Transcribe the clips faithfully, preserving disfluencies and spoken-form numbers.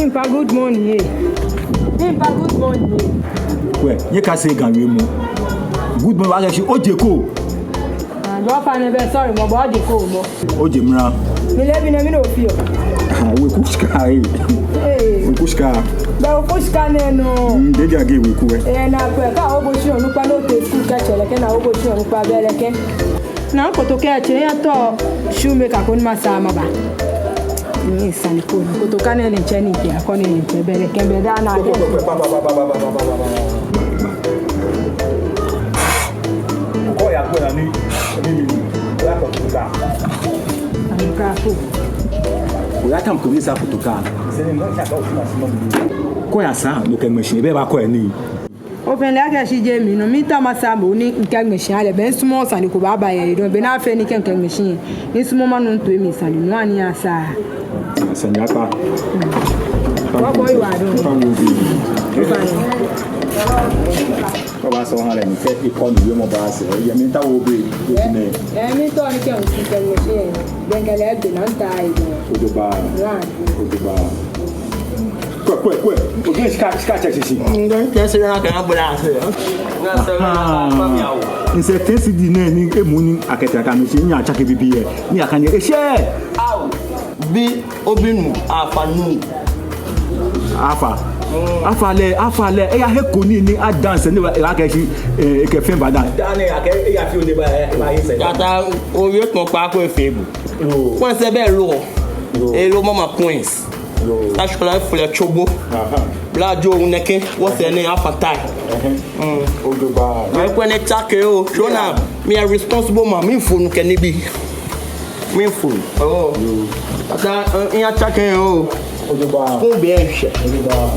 Mpa, good morning, eh. Mpa, good morning, eh. Kwɛ, nyɛkase Ga wiemɔ. Good morning, wɔkɛɛ shi ojeko. Ah, ofainɛ bɛ, sorry, mɔ bɔ ojeko mɔ. Oje mra. Mileee bi nɛɛ, mɛni ofeɔ? Ah, weku shika, eh. Eh. Weku shika. Bɛ weku shika nɛɛ nɔ. Mm, de ja ge weku, eh. Eh, nakai, kɛ obo shi onukpa ni otee skul kɛtsɛ lɛ kɛ, ni obo shi onukpa bɛ lɛ kɛ. Naa, kotoka etsɛ, nyɛtao shoemaker ko ni masaa maba. Ni sane ko, kotoka nɛɛ lɛ ntsɛ ni kɛ, akɔ ni ntsɛ bɛ lɛ kɛ bɛ daa naa kɛ. Kɔ ya kɔ na ni, ni, ni, ni, ya kɔ kotoka. Ani ka ko. Oya tam ko ni sa kotoka. Kɔ ya sa, no kɛ machine, bɛ ba kɔ ya ni. Ofainɛ akɛ shi jeee mi nɔ, miitao masaa mɔ ni mikɛ machine lɛ, bɛ misumɔɔɔ sane ko baaba yɛ edɔŋ, bɛ naa fɛɛ ni kɛ mikɛ machine, misumɔɔ manu ntoi mi sane, no ani asaa. Sane akpa. Wa ko iwa dɔŋ. Ofainɛ. Kɔ ba sɔ ha lɛ ni kɛ ikɔ ni wiemɔ ba sɛɛ, yɛ miitao obi, obi nɛ. Eh, miitao ni kɛ mikɛ machine, bɛ mikɛ lɛ gbe naa nta edɔŋ. Ojogbaŋŋ. Ojogbaŋŋ. Kwɛ, kwɛ, kwɛ. Obi shika, shika tsɛ shishi. Nde, kɛ se na kɛ na bula se. Aha. Nsɛ ten cedi nɛɛ ni emu ni akɛtee akɛ machine ni atsake bibii yɛ. Ni akane eshɛ. Awo. Bi, obi nu, afa nu. Afa. Mm. Afa lɛ, afa lɛ. Eya he ko ni ni a dance ni wa, wa kɛ shi, eh, ekɛ fɛn ba dan. Dan ni akɛ, eya fi o ni ba, eh, ba yi sɛ. Yata, oye tɔn kpa ko efee bu. Yo. Kɔn sɛ bɛ lo. Yo. Elo mama coins. Yo. Tashkola eflɛ tsobo. Aha. Bla jo nɛkɛ, wɔsɛɛ nɛɛ afa tai. Ɛhɛn. Mm. Ojogbaŋŋ. Mɛ kwɛ nɛ tsake o. Shona, mi a responsible man, miifo nu kɛ nibii. Miifo nu. Oh. Yo. Ata, eh, iya tsake o. Ojogbaŋŋ. Kun bɛ shɛ. Ojogbaŋŋ.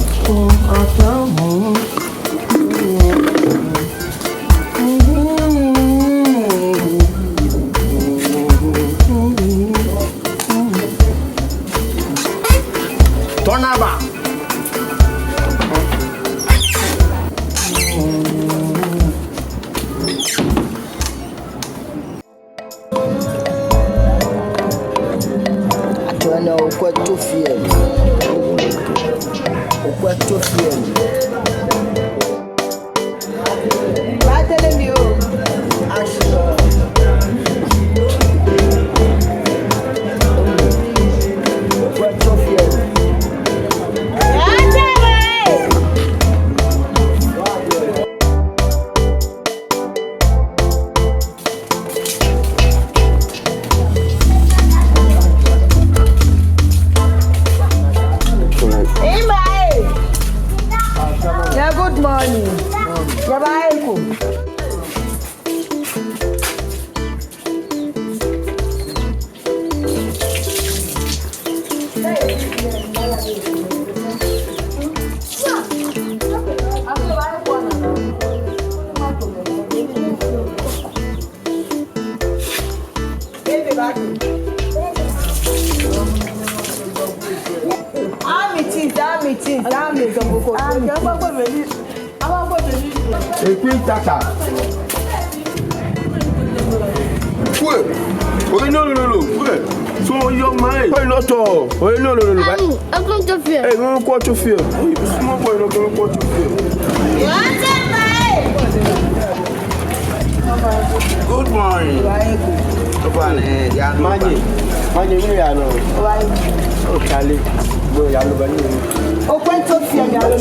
Tɔnaba. Atsɛɔ nɛɛ Okwɛ Tsofiɛ. Okwɛ Tsofiɛ. Batele mi o. Okwɛ Tsofiɛ. Ima, eh. Yeah, good morning. Yeah, bye, ko. Ami ti, ami ti, ami ti. Ekui tata. Kue. Oye no no no no. Kue. So yo mai. Oye no to. Oye no no no no. Ami, Okwɛ Tsofiɛ. Eh, Okwɛ Tsofiɛ. Small boy no Okwɛ Tsofiɛ. Good morning. Good morning. Manye. Manye, mɛni yaa nɔ? Oh, Charlie. Bo yaa nɔ ba ni. Okwɛ Tsofiɛ yaa nɔ.